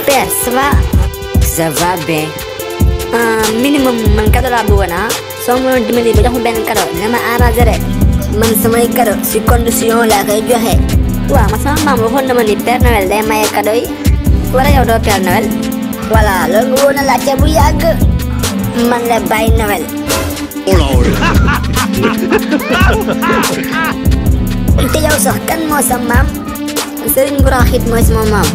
Père, ça va? Ça va bien. Minimum man cadeau laa bëggoon ah. soo ma doon dimbali ba jox ma benn cadeau dina ma arrangé rek. Man samay cadeau si condition laa koy joxe. Waaw ma sama maam waxoon na ma ni Père Noël day maye cadeau yi. Wala yow doo Père Noël? Voilà loolu nga woon a laajte bu yàgg. Man la Baye Noël. Te yow sax kan moo sa maam? Serigne Gouraxit mooy sama maam.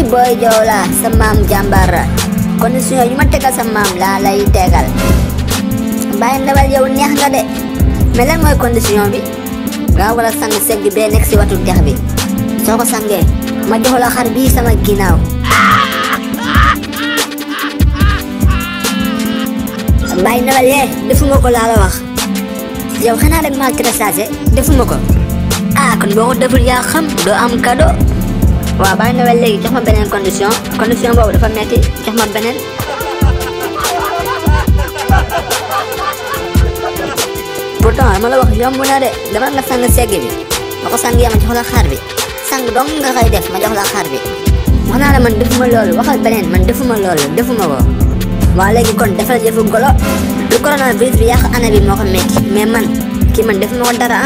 Boy Joola sa maam jàmbaar la. Condition yu ma tegal sa maam laa lay tegal. Baye Noël yow neex nga de. Mais lan mooy condition bi? Nga war a sang segg bee nekk si watu dex bi. Soo ko sangee ma jox la xar bii sama ginnaaw. Baye Noël yee defuma ko laa la wax. Yow xanaa rek maa tressage defuma ko. Kon boo ko deful yaa xam doo am cadeau. Waaw Baye Noël léegi jox ma beneen condition boobu dafa metti jox ma beneen. Pourtant dama la wax yomb na de dama nga sang segg bi ma ko sangee ma jox la xar bi sang dong nga koy def ma jox la xar bi. Wax naa la man defuma loolu waxal beneen man defuma loolu defuma ko. Waa léegi kon defal jëfu golo lu coronavirus bi yàq année bi moo ko metti mais man kii man defuma ko dara